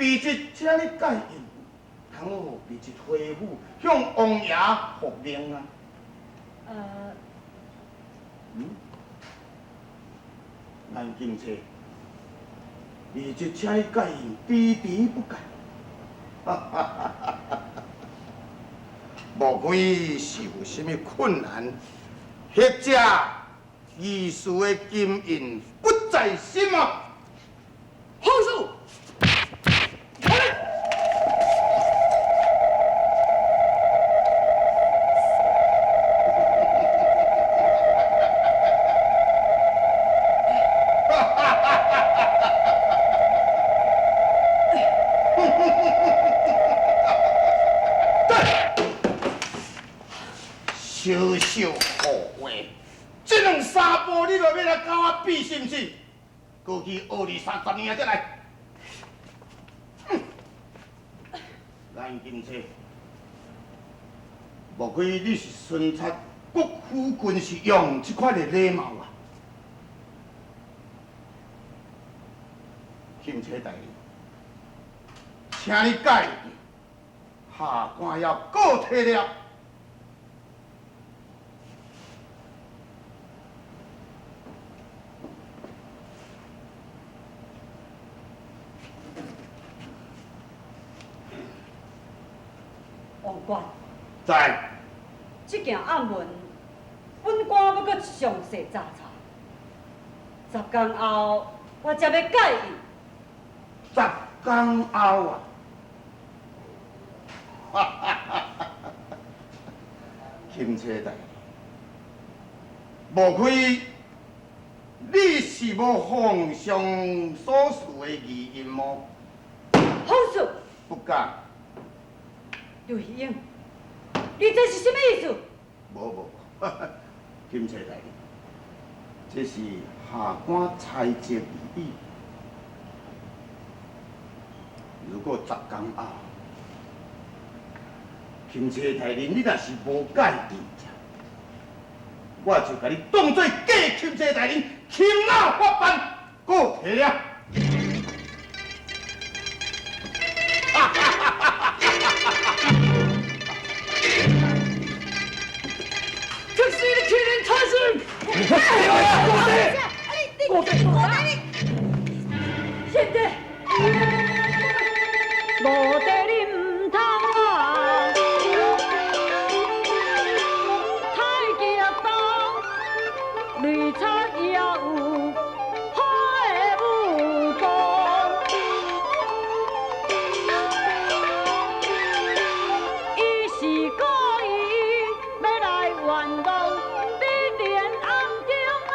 卑职请你解印，通好卑职回府向王爷复命啊。嗯？颜金车，卑职请你解印，迟迟不解。哈哈哈哈哈！莫非是有啥物困难，或者义士的金印不在身吗？皇叔，小小好话，这两三步你就欲来佮我比，是毋是？过去学二三十年啊，才来。颜金车，莫非你是巡察国府军是用这款的礼貌啊？钦差大人，请你解印，下官要告退了。王官，在。这件案文，本官欲阁详细查查。10天后，我才欲解印。10天后啊！哈哈哈哈哈！钦差大人，莫非你是无皇上所赐的义印么？皇叔，不敢。刘希英，你这是啥物意思？无无无，钦差大人，这是下官猜测而已。如果10天后，钦差大人你若是无解印，我就共你当做假钦差大人，擒拿法办，告退了。可是你欺人太甚！国弟，国弟，贤弟，无地你毋通啊，太极刀，擂台也有好的武功。伊是故意欲来玩弄，你连暗中啊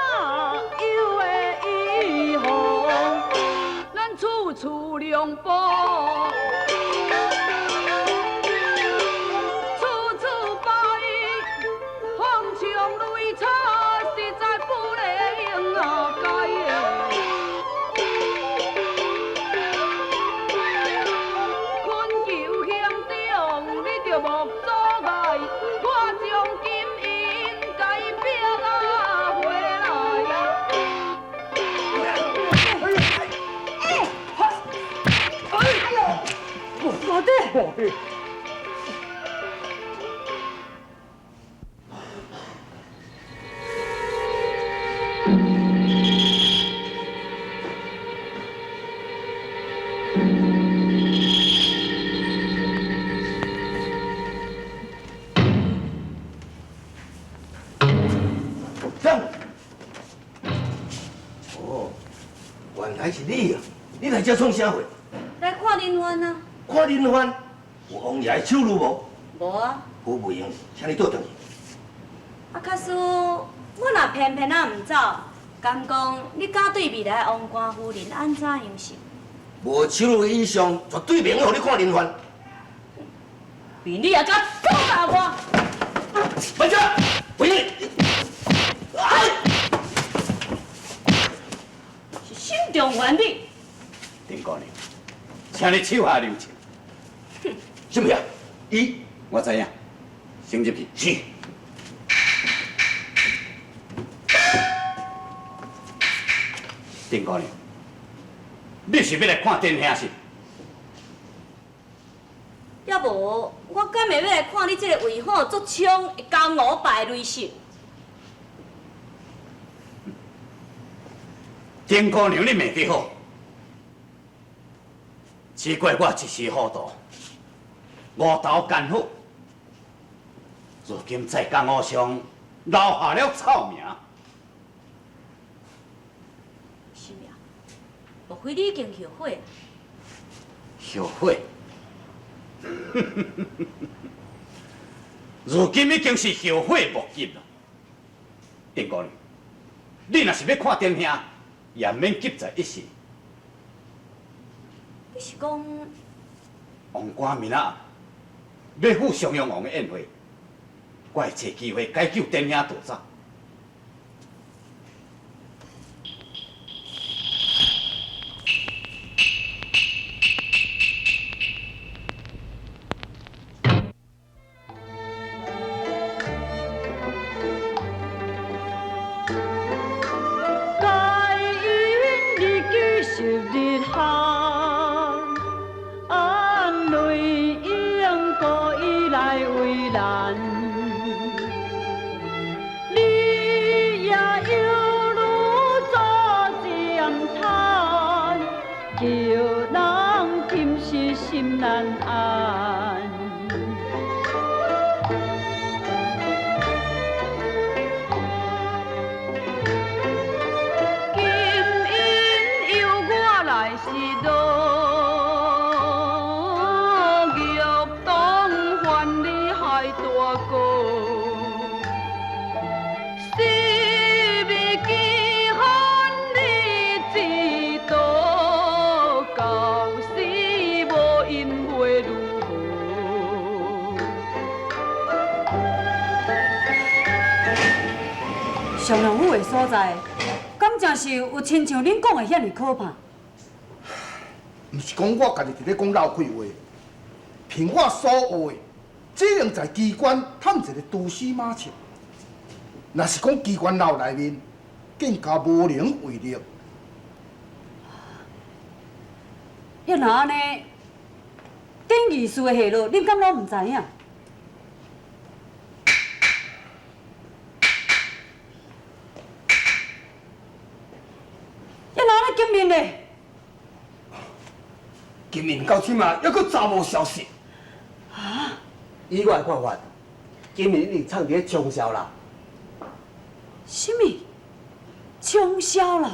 有的预防，咱处处让步，处处保伊，风枪擂草实在不能用啊解的。困求兄长，你就莫阻碍，我将金银共伊拼啊回来。国弟，国弟。长，哦，原来是你啊！你来遮创啥货？来看林帆啊。看林帆，有王爷的手谕无？无啊。好袂用，请你倒转去。啊，假使我若偏偏仔毋走，敢讲你敢对未来王官夫人按怎样想？无手谕以上，绝对袂用予你看林帆。比你也敢阻拦我？慢着，回去。哎，是心中原理。丁姑娘，请你手下留情。什么呀？伊，我知影，先入去。是。丁姑娘，你是欲来看电影是？也無，我敢會欲來看你這个威虎足衝的江湖敗類色？丁姑娘，你罵得好，只怪我一時糊塗，誤投奸夫，如今在江湖上留下了臭名。什麼？莫非你已經後悔？後悔？如今已經是後悔莫及了。丁姑娘，你若是欲看丁兄，也免急在一時。你是講？王冠明仔欲赴襄陽王的宴會，我會藉機會解救丁兄逃走。襄陽府的所在，敢真是有親像恁講的遐爾可怕？毋是講我家己佇咧講漏氣話，憑我所學的，只能在機關探一个蛛絲馬跡。若是講機關樓內面，更加無能為力。彼若按呢，典儀師的下落，恁敢攏毋知影？彼若按呢，金面咧？金面到這馬猶閣查無消息。啊？以我的看法，金面一定藏佇咧長痟樓。啥物？長痟樓？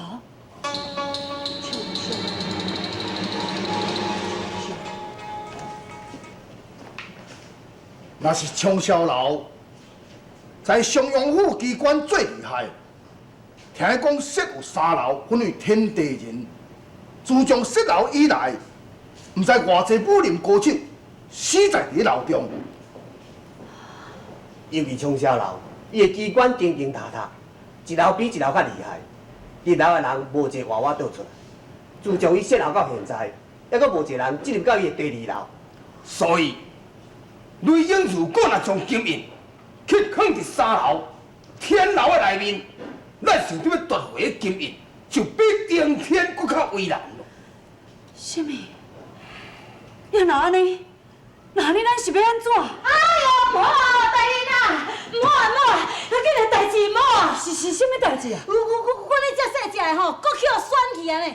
若是長痟樓，在襄陽府機關最厲害。聽講設有三樓，分為天地人。自從設樓以來，毋知偌濟武林高手死在佇樓中。尤其長痟樓，伊的機關釘釘塌塌，一樓比一樓較厲害。入樓的人無一个活活倒出來。自從伊設樓到現在，猶閣無一个人進入到伊的第二樓。所以，雷影如果若將金印去囥佇三樓、天樓的內面，咱想著欲奪回彼金印，就比登天閣較為難咯。啥物？你若按呢，那按呢咱是欲按怎？哎喲，無啊，大人啊，毋好啊，毋好啊，緊來代誌毋好啊！是啥物代誌啊？我阮咧遮細隻的吼，閣去予選去啊呢！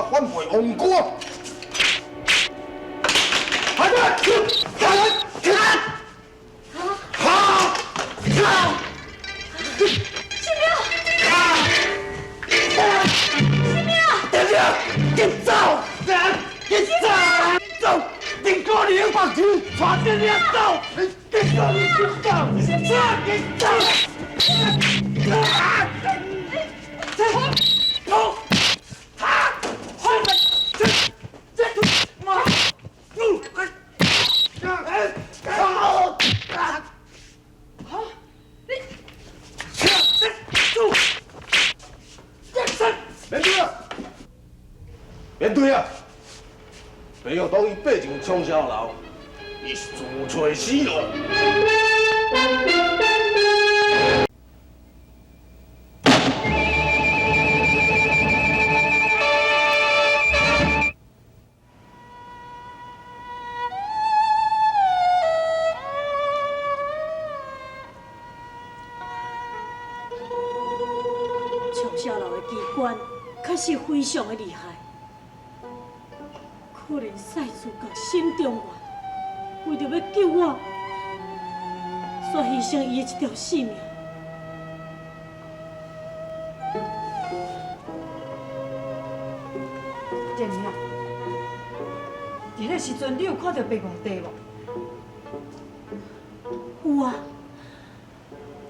敢反背王官。来来，来来，哈！哈！新娘！新娘！点点，紧走！紧走！走！顶哥你把球传点点走！顶哥你紧走！紧走！走！他！这这妈！你！免对啊！免对啊！白玉当伊爬上冲霄楼，伊是自找死路。冲霄楼的机关确实非常的厉害，可怜赛主角心中愿，为著欲救我，煞牺牲伊的一条性命。静儿啊，伫彼时阵，你有看著白五弟无？有啊，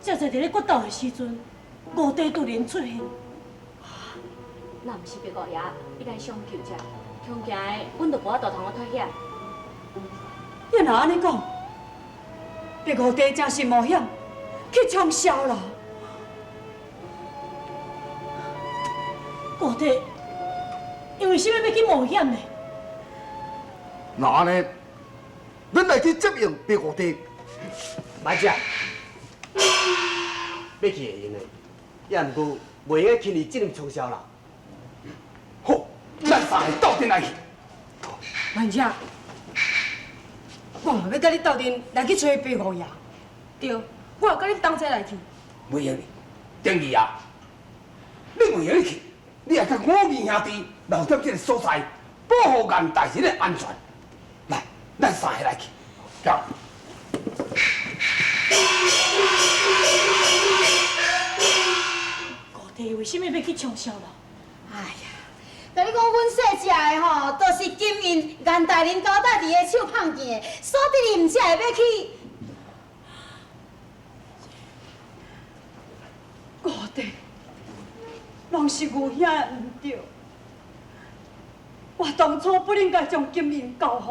正在伫咧决斗的时阵，五弟突然出现。若毋是白五爷，伊来相救者，恐惊的，阮就无法度通脱险。你若按呢讲，白五弟真是冒险去冲霄楼。五弟，因为啥物欲去冒险呢？那按呢，咱来去接应白五弟。慢者，欲去会用的，也毋过袂用得轻易进入冲霄楼。好，咱三个斗阵来去。万姐，我嘛欲佮你斗阵来去揣白五爷。对，我会佮恁同齐来去。袂用的，丁义啊，你袂用得去，你爱佮我二兄弟留踮这个所在，保护颜大人的安全。来，咱三个来去。走。五弟为啥物欲去冲霄楼？哎呀，共你讲，阮细食的吼，都是金银颜大人交代伫个手放见的，所以你毋才会欲去。五弟，拢是牛兄的毋对。我当初不应该将金银交予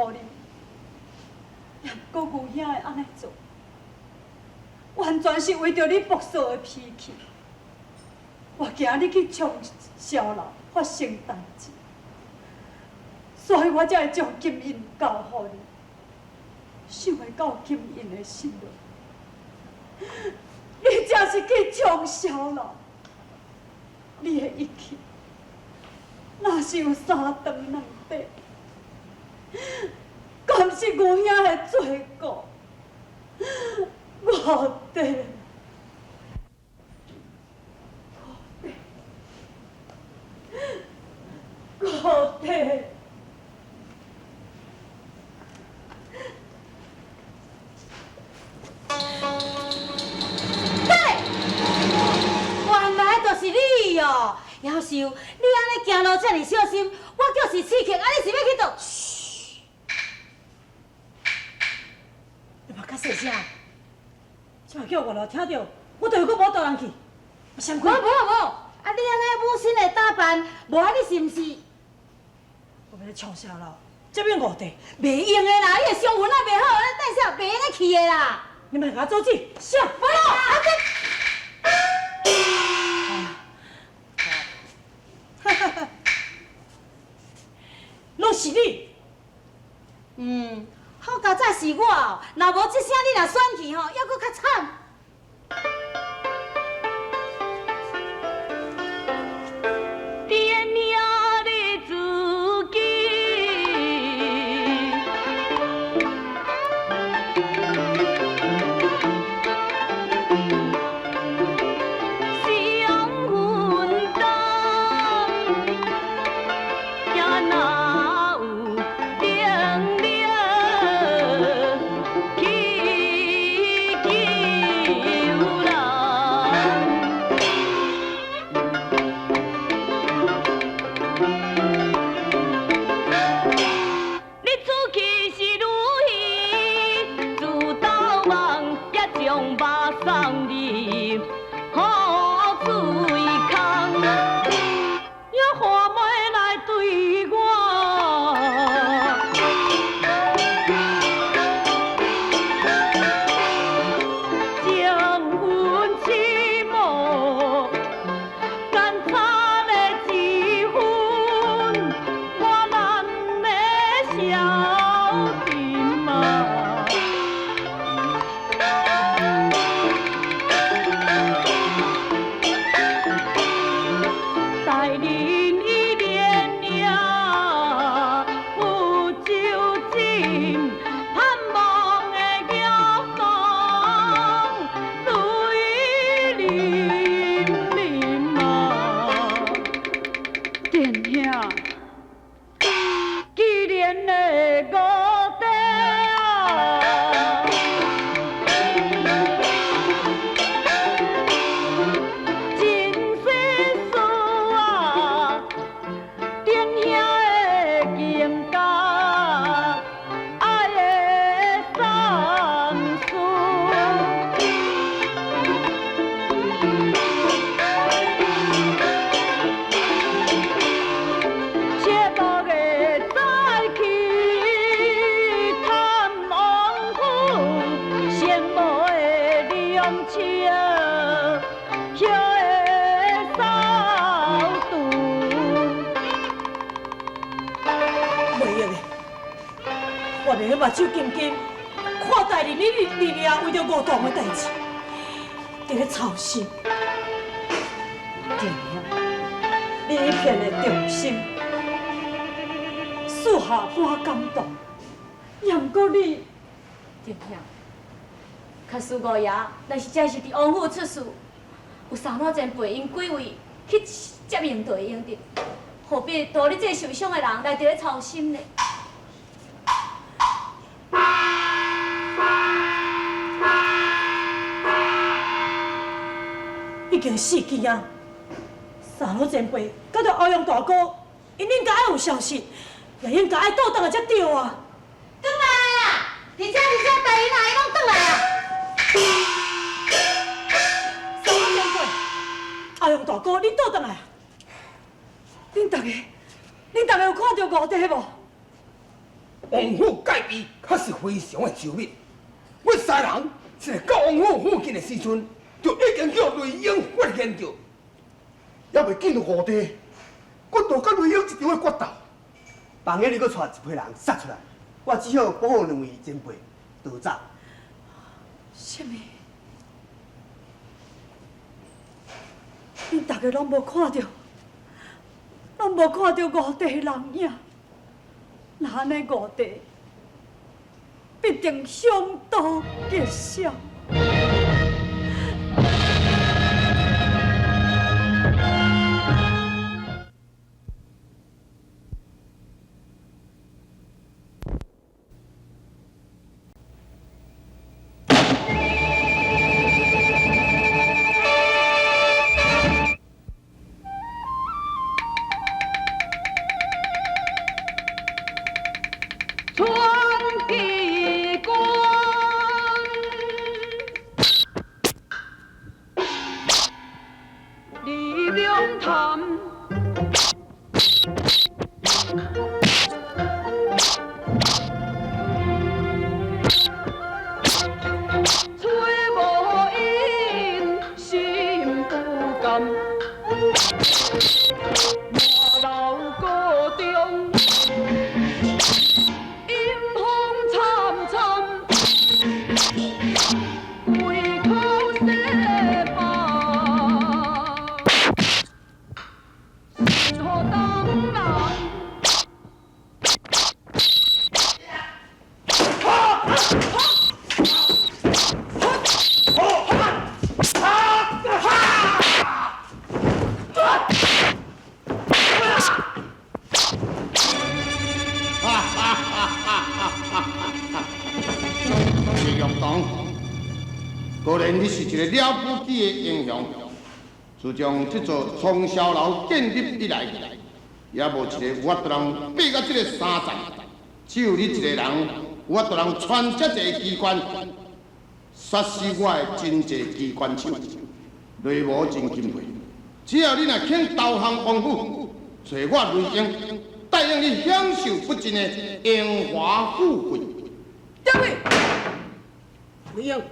你，也毋过牛兄会按呢做，完全是为著你朴素的脾气。我惊你去冲霄楼发生代志，所以我才会将金银交予你。想袂到金银的失落，你真是去冲霄楼，你的一去，若是有三长两短，敢是牛兄的罪过？五弟。五弟，对，原来就是你哦，夭寿，你按呢行路遮尔小心，我叫是刺客，啊你是欲去佗？嘘，你莫较细声，这摆叫外头听著，我就会阁无大人去。无无无，啊你按呢母亲的打扮，无啊你是毋是？我欲来冲啥楼？这边五弟袂用的啦，你的伤痕啊袂好，等下袂用得去的啦。你莫共我阻止，啥？无啦，啊这。哈哈哈！拢是你。嗯，好佳哉是我哦，若无这声你若选去吼，犹阁较惨。相睭金金，看大人你日日夜为著五堂的代志，伫咧操心。定兄，你一片的忠心，属下我感动。也毋过你，定兄，假使五爷若是真是伫王府出事，有三老前辈𪜶几位去接应就会用得，何必图你这个受伤的人来伫咧操心呢？已经四更啊，三老前辈佮著欧阳大哥，𪜶应该爱有消息，也应该爱倒转来才对啊。转来啊！而且而且，大人阿姨拢转来啊！三老前辈，欧阳大哥，恁倒转来啊！恁逐个，恁逐个有看著五弟无？王府戒备确实非常的周密，阮三人是来到王府附近的时阵，就已经叫雷英发现著，犹未见著五弟，我就佮雷英一场的决斗。房间里阁带一批人杀出来，我只好保护两位前辈逃走。啥物？恁逐个拢无看著，拢无看著五弟的人影。若按呢，五弟必定凶多吉少。传机关，李良谈，吹无因，心不甘，满楼阁中。阴风惨惨，规口西北，是何当人？谢玉堂，果然你是一个了不起的英雄。自从这座冲霄楼建立以来，也无一个有法度人爬到这个三层，只有你一个人有法度人传这济机关，杀死我的真济机关手，雷无真钦佩。只要你若肯投降王府，找我雷英，答应你享受不尽的荣华富贵。对位，雷英，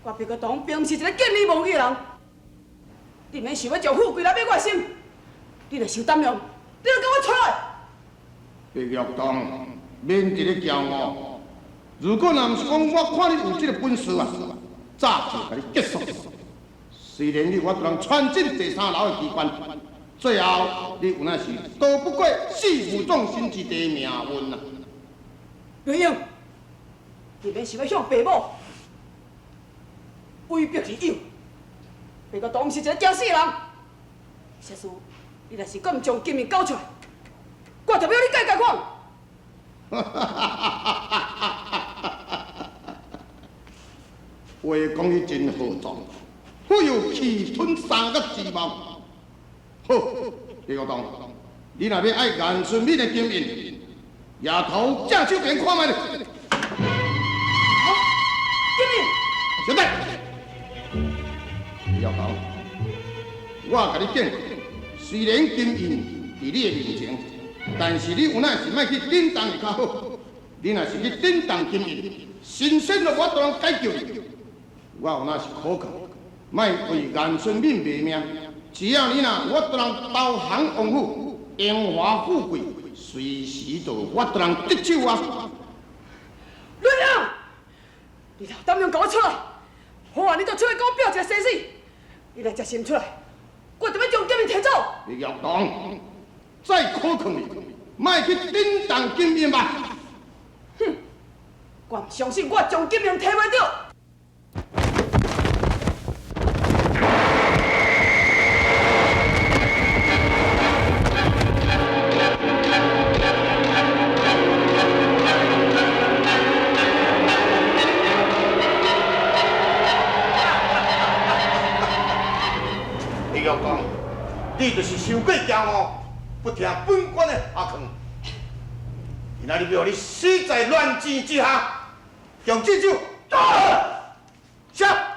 我白玉堂并毋是一个见利忘义的人，你毋免想欲将富贵来买我的心，你若受胆量，你就共我出来。白玉堂，免伫咧骄傲。如果若毋是讲我看你有这个本事啊，早就共你结束。虽然你有法度通传进第三楼的机关，最后你有那是逃不过死无葬身之地的命运啊！雷英，你免想欲向爸母威逼利诱，白玉堂毋是一个惊死的人。设使你若是阁毋将金印交出来，我就欲你计较看。话讲你真豪壮，富有气吞三角之望。好，白玉堂，你若欲爱颜春敏的金印，额头正手边看觅咧。金印，小弟，白玉堂，我共你讲，虽然金印伫你的面前，但是你有哪是莫去震动会较好。你若是去震动金印，神仙都无法度通解救你。我有哪是苦劝，莫为颜春敏卖命。只要你若有法度通投降王府，荣华富贵，随时就有法度通得手啊！你老膽勇共我出來！好啊，你就出來共我拼一个生死！你若真是毋出來，我就欲將金印提走。李玉堂，再苦勸你，莫去頂動金印吧。哼，我毋相信我將金印提袂著。李玉堂，你就是伤过骄傲，不听本官的下劝。今仔日欲予你死在乱箭之下，用这招。下。